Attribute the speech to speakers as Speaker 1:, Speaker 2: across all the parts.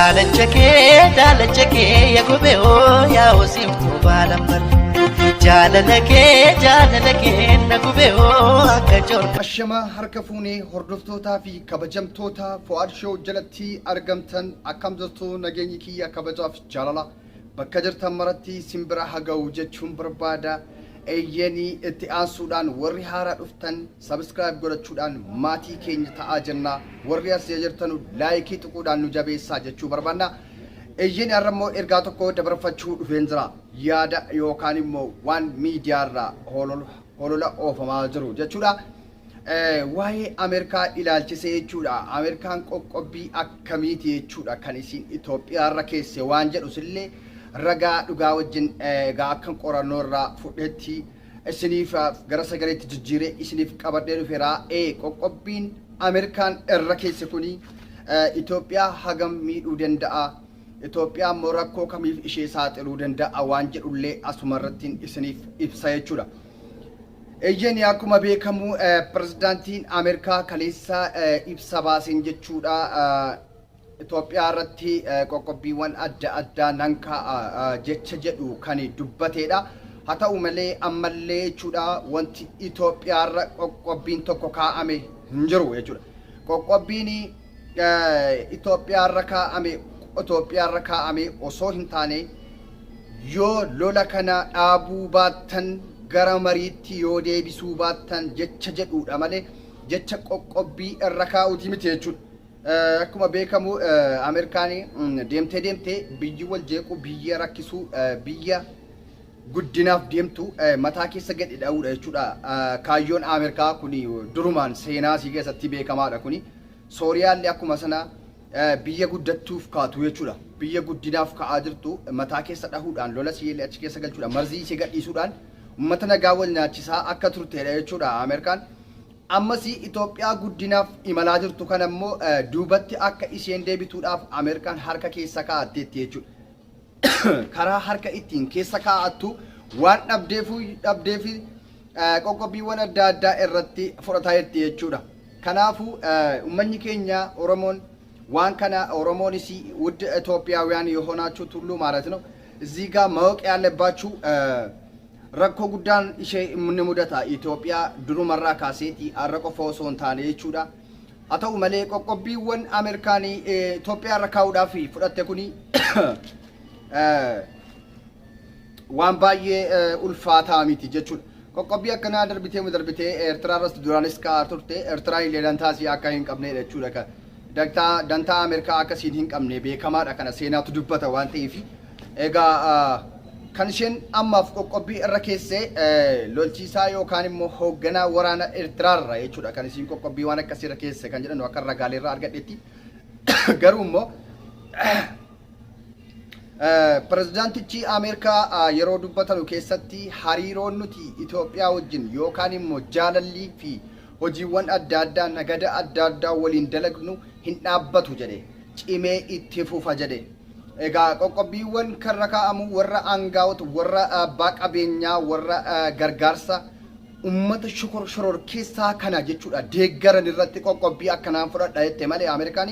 Speaker 1: Daalacha kee daalacha kee ya gobee hoo yaa hosiiftuu baalambar. Jaalala kee jaalala kee na gubee hoo akka corqa.
Speaker 2: Ashama harka fuunee hordoftootaa fi kabajamtoota Fu'aad Show jalatti argamtan, akkam jirtu? Nageenyi kiyya kabajaaf jaalala bakka jirtan maratti simbira haga'u jechuun barbaada. Eeyyeenii, itti aansuudhaan warri haaraa dhuftan subscribe godhachuudhaan maatii keenya ta'aa jenna. Warri as jirtanu like tuquudhaan nu jabeessaa jechuu barbaanna. Eeyyeen, har'a immoo ergaa tokko dabarfachuu dhufeen jira. Yaada yookaan immoo waan miidiyaarraa holola oofamaa jiru jechuudha. Waa'ee Ameerikaa ilaalchisee jechuudha. Ameerikaan qoqqobbii akkamiiti jechuudha kan isin Itoophiyaarra keesse waan jedhusillee ragaa dhugaa wajjin egaa akkan qorannoo irraa fudhetti isiniif gara sagaleetti jijjiiree isiniif qabadhee dhufeera. Qoqqobbiin Ameerikaan irra keesse kuni Itoophiyaa hagam miidhuu danda'a? Itoophiyaa immoo rakkoo kamiif ishee saaxiluu danda'a waan jedhullee asuma irratti isiniif ibsa jechuudha. Eeyyeen, akkuma beekamu pirezidaantiin Ameerikaa kaleessa ibsa baaseen jechuudha. Itoophiyaa irratti qoqqobbiiwwan adda addaa nan kaa'a jecha jedhu kan dubbateedha. Haa ta'u malee ammallee jechuudha wanti Itoophiyaa irra qoqqobbiin tokko kaa'ame hin jiru jechuudha. Qoqqobbiin Itoophiyaa irra kaa'ame Itoophiyaa irra kaa'ame osoo hin taane, yoo lola kana dhaabuu baattan, gara mariitti yoo deebisuu baattan jecha jedhudha malee jecha qoqqobbii irra kaa'uuti miti jechuudha. Akkuma beekamu Ameerikaan deemtee deemtee biyyi wal jeequ, biyya rakkisuu, biyya guddinaaf deemtu mataa keessa gadi dha'uudha jechuudha. Kaayyoon Ameerikaa kuni durumaan seenaa isii keessatti beekamaadha kuni. Sooriyaallee akkuma sana biyya guddattuuf kaatu jechuudha. Biyya guddinaaf ka'aa jirtu mataa keessa dhahuudhaan, lola ishee achi keessa galchuudhaan, marzii ishee gadhiisuudhaan uummata nagaa wal nyaachisaa akka turteedha jechuudha Ameerikaan. Ammas Itoophiyaa guddinaaf imalaa jirtu kana immoo duubatti akka isheen deebituudhaaf Ameerikaan harka keessa kaa'atteetti jechuudha. Karaa harka ittiin keessa kaa'attu waan dhabdeefi qoqqobbiiwwan adda addaa irratti fudhataa jirti jechuudha. Kanaafuu uummanni keenya Oromoon waan kana Oromoonis ውድ ኢትዮጵያውያን የሆናችሁት ሁሉ ማለት ነው እዚህ ጋር ማወቅ ያለባችሁ rakkoo guddaan ishee ni mudata Itoophiyaa durumarraa kaaseeti, har'a qofa osoo hin taane jechuudha. Haa ta'u malee qoqqobbiiwwan Ameerikaanii Itoophiyaa irra kaa'uudhaaf fudhatte kuni waan baay'ee ulfaataa miti jechuudha. Qoqqobbii akkanaa darbitee darbitee Eertiraa irratti duraanis kaa'aa turte. Eertiraan illee dantaa isii akka hin qabnedha jechuudha. Dantaa Ameerikaa akkasiin hin qabne beekamaadha, kana seenaatu dubbata waan ta'eef. Egaa kan isheen ammaaf qoqqobbii irra keessee lolchiisaa yookaan immoo hoogganaa waraana Eertiraarra jechuudha kan isiin qoqqobbii waan akkasii irra keesse kan jedhan akka ragaalee irraa argadhetti. Garuu immoo pirezidaantichi Ameerikaa yeroo dubbatanu keessatti hariiroon nuti Itoophiyaa wajjin yookaan immoo jaalallii fi hojiiwwan adda addaa, nagada adda addaa waliin dalagnu hin dhaabbatu jedhe, cimee itti fufa jedhe. Egaa qoqqobbiiwwan karra kaa'amu warra aangaa'ota, warra abbaa qabeenyaa, warra gargaarsa uummata shororkeessaa kana jechuudha deeggaran irratti qoqqobbii akkanaan fudhadha jette malee Ameerikaan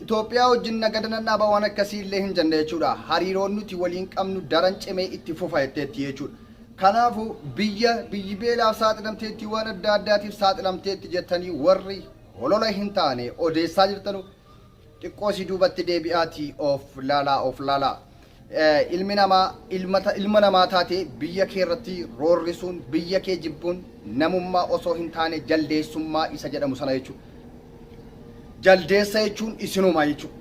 Speaker 2: Itoophiyaa wajjin nagada nan dhaaba waan akkasii illee hin jenne jechuudha. Hariiroon nuti waliin qabnu daran cimee itti fufa jetteetti jechuudha. Kanaafuu biyyi beelaaf saaxilamteetti, waan adda addaatiif saaxilamteetti jettanii warri holola hin taane odeessaa jirtanu xiqqoo si duubatti deebi'aatii of laalaa, of laalaa. Ilmi namaa ilma namaa taate biyya kee irratti roorrisuun, biyya kee jibbuun namummaa osoo hin taane jaldeessummaa isa jedhamu sana jechuudha. Jaldeessa jechuun isinuma jechuudha.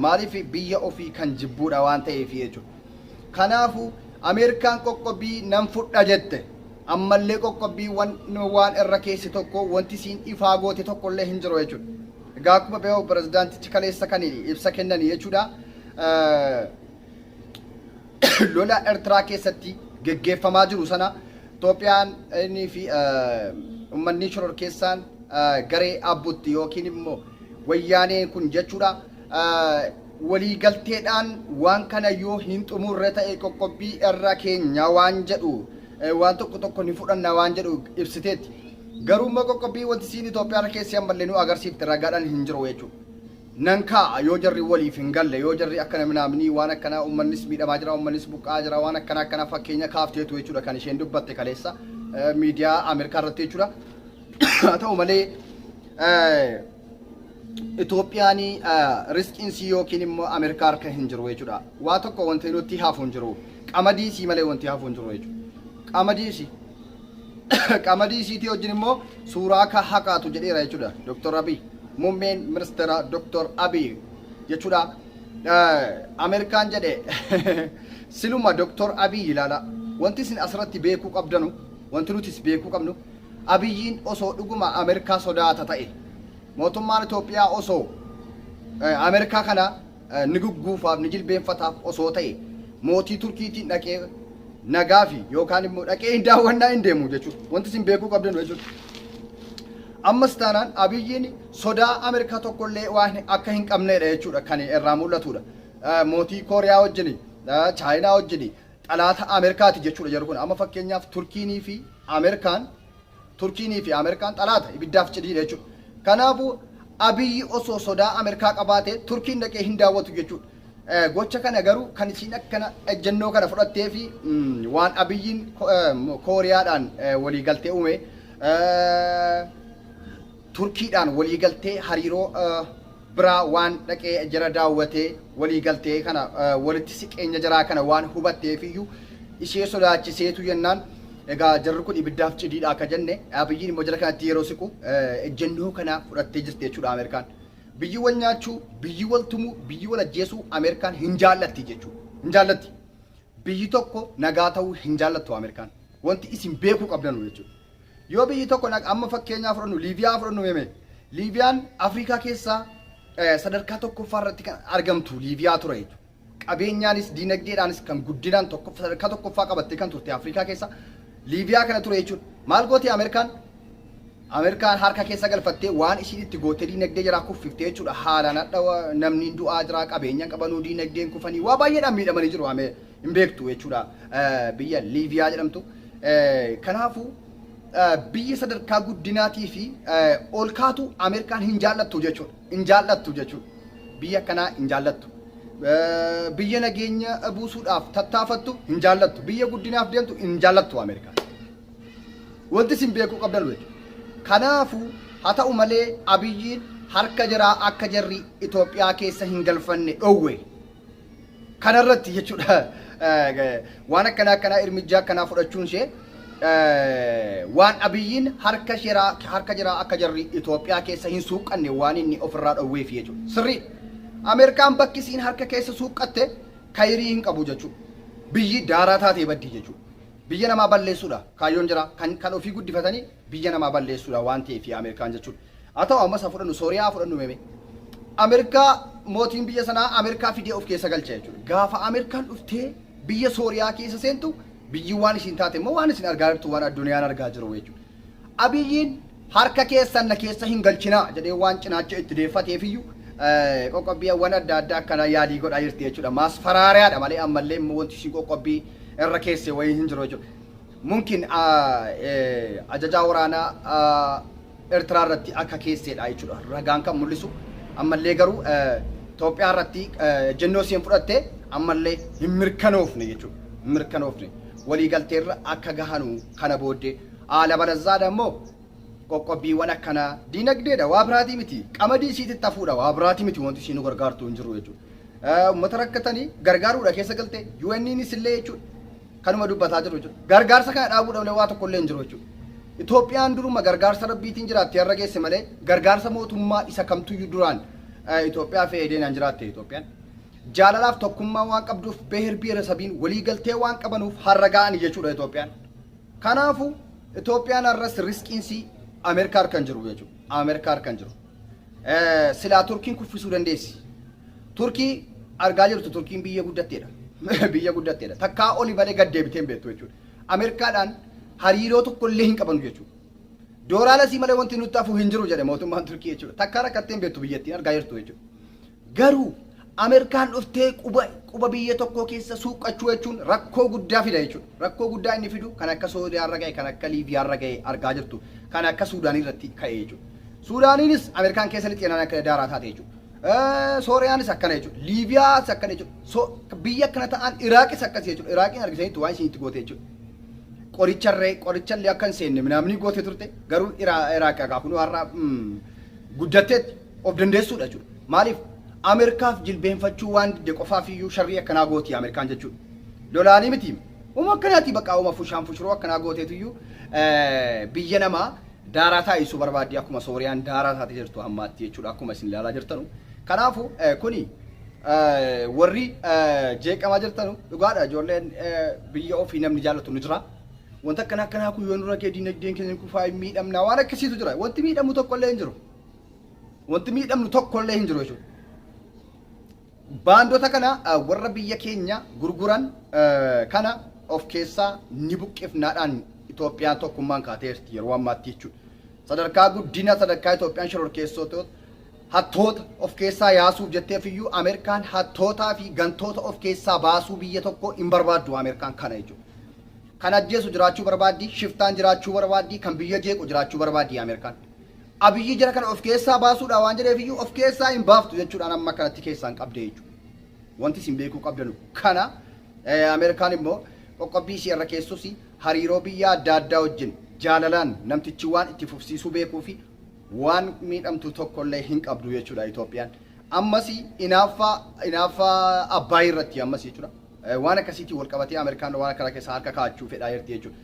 Speaker 2: Maaliif? Biyya ofii kan jibbuudha waan ta'eef jechuudha. Kanaafuu Ameerikaan qoqqobbii nan fudha jette. Ammallee qoqqobbii waan irra keesse tokko wanti isiin ifaa goote tokkollee hin jiru jechuudha. Egaa akkuma beekamu pirezidaantichi kaleessa kan ibsa kennanii jechuudha. Lola Eertiraa keessatti geggeeffamaa jiru sana Itoophiyaan inni fi uummanni shororkeessaan garee abbutti yookiin immoo wayyaaneen kun jechuudha waliigalteedhaan waan kana yoo hin xumurre ta'e qoqqobbii irra keenya waan jedhu, waan tokko tokko ni fudhanna waan jedhu ibsiteetti. Garuu immoo qoqqobbii wanti siin Itoophiyaa irra keessee ammallee nu agarsiifte ragaadhaan hin jiru jechuudha. Nan kaa'a yoo jarri waliif hin galle, yoo jarri akkana minaaminii waan akkanaa, uummannis miidhamaa jira, uummannis buqqa'aa jira, waan akkana akkana fakkeenya kaafteetu jechuudha kan isheen dubbatte kaleessa miidiyaa Ameerikaa irratti jechuudha. Haa ta'u malee, Itoophiyaan riskiinsii yookiin immoo Ameerikaa harka hin jiru jechuudha. Waa tokko wanti nutti hafu hin jiru. Qamadii sii malee wanti hafu hin jiru jechuudha. Qamadii sii. Qamadii isiitii wajjin immoo suuraa ka haqaatu jedheera jechuudha Dr. Abiy. Muummeen ministeera Dr. Abiy jechuudha. Ameerikaan jedhe siluma Dr. Abiy ilaala. Wanti isin asirratti beekuu qabdanu, wanti nutis beekuu qabnu, Abiyyiin osoo dhuguma Ameerikaa sodaata ta'e, mootummaan Itoophiyaa osoo Ameerikaa kana ni gugguufaaf, ni jilbeenfataaf osoo ta'e, mootii Turkiitiin dhaqee nagaa fi yookaan immoo dhaqee hin daawwannaa hin deemu jechuudha. Wanti isin beekuu qabdan jechuudha. Ammas taanaan Abiyyiin sodaa Ameerikaa tokkollee waan akka hin qabneedha jechuudha kan irraa mul'atudha. Mootii Kooriyaa wajjin, Chaayinaa wajjin xalaata Ameerikaati jechuudha jarri kun. Amma fakkeenyaaf Turkiinii fi Ameerikaan xalaata ibiddaaf cidiidha jechuudha. Kanaafuu Abiyyi osoo sodaa Ameerikaa qabaate Turkiin dhaqee hin daawwatu jechuudha. Gocha kana garuu kan isiin akkana ejjennoo kana fudhattee fi waan Abiyyiin Kooriyaadhaan waliigaltee uume, Turkiidhaan waliigaltee hariiroo biraa waan dhaqee jara daawwatee waliigaltee kana walitti siqeenya jaraa kana waan hubatteef iyyuu ishee sodaachiseetu jennaan, egaa jarri kun ibiddaaf cidiidha akka jenne, Abiyyiin immoo jara kanatti yeroo siqu ejjennoo kana fudhattee jirti jechuudha Ameerikaan. Biyyi wal nyaachuu, biyyi wal tumuu, biyyi wal ajjeesuu Ameerikaan hin jaallatti jechuudha. Hin jaallatti. Biyyi tokko nagaa ta'uu hin jaallattu Ameerikaan. Wanti isin beekuu qabdanu jechuudha. Yoo biyyi tokko, amma fakkeenyaa fudhannu, Liibiyaa fudhannu meeme. Liibiyaan Afrikaa keessaa sadarkaa tokkoffaa irratti kan argamtu Liibiyaa ture jechuudha. Qabeenyaanis diinagdeedhaanis kan guddinaan tokko sadarkaa tokkoffaa qabattee kan turte Afrikaa keessa Liibiyaa kana ture jechuudha. Maal gooti Ameerikaan? Ameerikaan harka keessa galfattee waan ishiin itti gootee diinagdee jaraa kuffiftee jechuudha. Haalaan hadha namni du'aa jira, qabeenyaan qabanuu diinagdeen kufanii waa baay'eedhaan miidhamanii jiru. Hin beektu jechuudha biyya Liibiyaa jedhamtu. Kanaafuu biyya sadarkaa guddinaatii fi ol kaatu Ameerikaan hin jaallattu jechuudha. Hin jaallattu jechuudha. Biyya akkanaa hin jaallattu. Biyya nageenya buusuudhaaf tattaafattu hin jaallattu. Biyya guddinaaf deemtu hin jaallattu Ameerikaan. Wanti isin beekuu qabdan jechuudha. Kanaafuu haa ta'u malee, Abiyyiin harka jaraa akka jarri Itoophiyaa keessa hin galfanne dhowwe. Kanarratti jechuudha waan akkanaa akkanaa irmijjaa akkanaa fudhachuun ishee waan Abiyyiin harka jiraa akka jarri Itoophiyaa keessa hin suuqqanne waan inni ofirraa dhowweef jechuudha. Sirrii. Ameerikaan bakki isiin harka keessa suuqqatte kayirii hin qabu jechuudha. Biyyi daaraa taatee baddii jechuudha. Biyya namaa balleessuudha kaayyoon jira, kan ofii guddifatanii biyya namaa balleessuudha waan ta'eef Ameerikaan jechuudha. Haa ta'u, ammas haa fudhannu, Sooriyaa haa fudhannu meeme. Ameerikaa mootiin biyya sanaa Ameerikaa fidee of keessa galcha jechuudha. Gaafa Ameerikaan dhuftee biyya Sooriyaa keessa seentu biyyi waan isiin taate immoo waan isin argaa jirtu, waan addunyaan argaa jiru jechuudha. Abiyyiin harka keessan na keessa hin galchinaa jedhee waan cinaacha itti deeffateefiyyuu qoqqobbiiwwan adda addaa akkana yaalii godhaa jirti jechuudha. Maasfaraariyaadha malee ammallee immoo wanti isiin qoqqobbii irra keesse wayii hin jiru jechuudha. Mumkin ajajaa waraanaa Eertiraa irratti akka keesseedha jechuudha. Ragaan kan mul'isu ammallee garuu Itoophiyaa irratti ejjennoo isheen fudhatte ammallee hin mirkanoofne jechuudha. Hin mirkanoofne. Waliigalteerra akka gahanu kana booddee haala balazzaadha immoo qoqqobbiiwwan akkanaa diinagdeedha, waa biraatii miti. Qamadii isiititti hafuudha, waa biraatii miti, wanti isiin nu gargaartu hin jiru jechuudha. Uummata rakkatanii gargaaruudha keessa galte UN'nis illee jechuudha. Kanuma dubbataa jiru jechuudha. Gargaarsa kana dhaabuudha malee waa tokko illee hin jiru jechuudha. Itoophiyaan duruma gargaarsa rabbiitiin jiraatte har'a geesse malee gargaarsa mootummaa isa kamtuyyuu duraan Itoophiyaa fe'ee jiraatte Itoophiyaan. Jaalalaaf tokkummaa waan qabduuf, beher biheresabiin walii galtee waan qabanuuf har'a ga'anii jechuudha Itoophiyaan. Kanaafuu Itoophiyaan har'as riskiinsii Ameerikaa harka hin jiru jechuudha. Ameerikaa harka hin jiru. Silaa Turkiin kuffisuu dandeessi. Turkii argaa jirtu, Turkiin biyya guddatteedha. Biyya guddatteedha. Takkaa oli malee gad deebitee hin beektu jechuudha. Ameerikaadhaan hariiroo tokko illee hin qabanu jechuudha. Doolaara asii malee wanti nutti hafu hin jiru jedhe mootummaan Turkii jechuudha. Takkaa rakkattee hin beektu biyyattiin, argaa jirtu jechuudha. Garuu Ameerikaan dhuftee quba biyya tokkoo keessa suuqqachuu jechuun rakkoo guddaa fida jechuudha. Rakkoo guddaa inni fidu kan akka Sooriyaa irra ga'e, kan akka Liibiyaa irra ga'e argaa jirtu. Kan akka Suudaanii irratti ka'e jechuudha. Suudaaniinis Ameerikaan keessa lixeenaan akka daaraa taate jechuudha. Sooriyaanis akkana jechuudha. Liibiyaas akkana jechuudha. So, biyya akkana ta'an Iraaqis akkasii jechuudha. Iraaqiin argisaniitu waan isin itti goote jechuudha. Qoricharree qorichallee akka hin seenne minaamni goote turte garuu Iraaq egaa kun har'a guddatteetti of dandeessuudha jechuudha. Maaliif Ameerikaaf jilbeenfachuu waan didde qofaaf iyyuu sharrii akkanaa gooti Ameerikaan jechuudha. Lolaanii miti. Uma akkanaati bakka uma fushaan fushuroo akkanaa gooteetu iyyuu biyya namaa daaraa taasisuu barbaaddi akkuma Sooriyaan daaraa taatee jirtu ammaatti jechuudha akkuma isin ilaalaa jirtanu. Kanaafuu kuni warri jeeqamaa jirtanu dhugaadha ijoolleen biyya ofii namni jaallatu ni jira. Wanta akkana akkanaa kun yoo nurra ga'e diinagdeen keenya kufaa hin miidhamna waan akkasiitu jira. Wanti miidhamu tokko illee hin jiru. Wanti miidhamnu tokko illee hin jiru jechuudha. Baandota kana warra biyya keenya gurguran kana of keessaa ni buqqifnaadhaan Itoophiyaan tokkummaan kaateerti yeroo ammaatti jechuudha. Sadarkaa guddina sadarkaa Itoophiyaan shororkeessitoota hattoota of keessaa yaasuuf jetteef iyyuu Ameerikaan hattootaa fi gantoota of keessaa baasuu biyya tokko hin barbaaddu Ameerikaan kana jechuudha. Kan ajjeesu jiraachuu barbaaddi, shiftaan jiraachuu barbaaddi, kan biyya jeequ jiraachuu barbaaddi Ameerikaan. Abiyyi jara kana of keessaa baasuudha waan jedheef iyyuu of keessaa hin baaftu jechuudhaan amma kanatti keessaan qabde jechuudha. Wanti isin beekuu qabdanu kana. Ameerikaan immoo qoqqobbii ishee irra keessus hariiroo biyya adda addaa wajjin jaalalaan namtichi waan itti fufsiisuu beekuu fi waan miidhamtu tokkollee hin qabdu jechuudha Itoophiyaan. Ammas inaaffaa inaaffaa Abbaay irratti ammas jechuudha. Waan akkasiitiin wal qabatee Ameerikaan waan akkana keessa harka kaa'achuu fedhaa jirti jechuudha.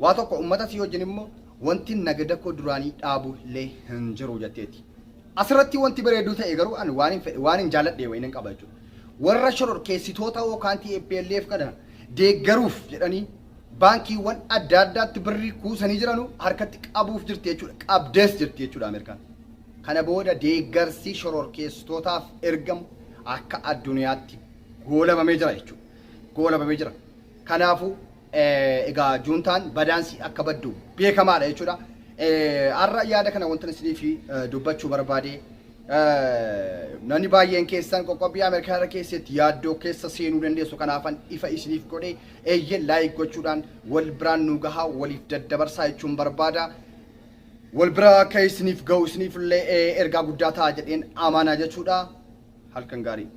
Speaker 2: Waa tokko uummata sii wajjin immoo wanti nagada koo duraanii dhaabu illee hin jiru jetteeti. Asirratti wanti bareedduu ta'e garuu ani waan hin fedhe waan hin jaalladhe wayiin hin qaba jechuudha. Warra shororkeessitoota yookaan TPLF kana deeggaruuf jedhanii baankiiwwan adda addaatti birrii kuusanii jiranu harkatti qabuuf jirti jechuudha. Qabdees jirti jechuudha Ameerikaan. Kana booda deeggarsi shororkeessitootaaf ergamu akka addunyaatti goolabamee jira jechuudha. Goolabamee jira. Kanaafuu egaa juuntaan badaansi akka baddu beekamaadha jechuudha. Har'a yaada kana wanta isiniif dubbachuu barbaade namni baay'een keessan qoqqobbii Ameerikaa irra keessatti yaaddoo keessa seenuu dandeessu kanaafan ifa isiniif godhe eeyyee like gochuudhaan wal biraan nu gahaa waliif daddabarsaa jechuun barbaada. Wal bira akka isiniif ga'u isiniif illee ergaa guddaa ta'a jedheen amana jechuudha. Halkan gaarii.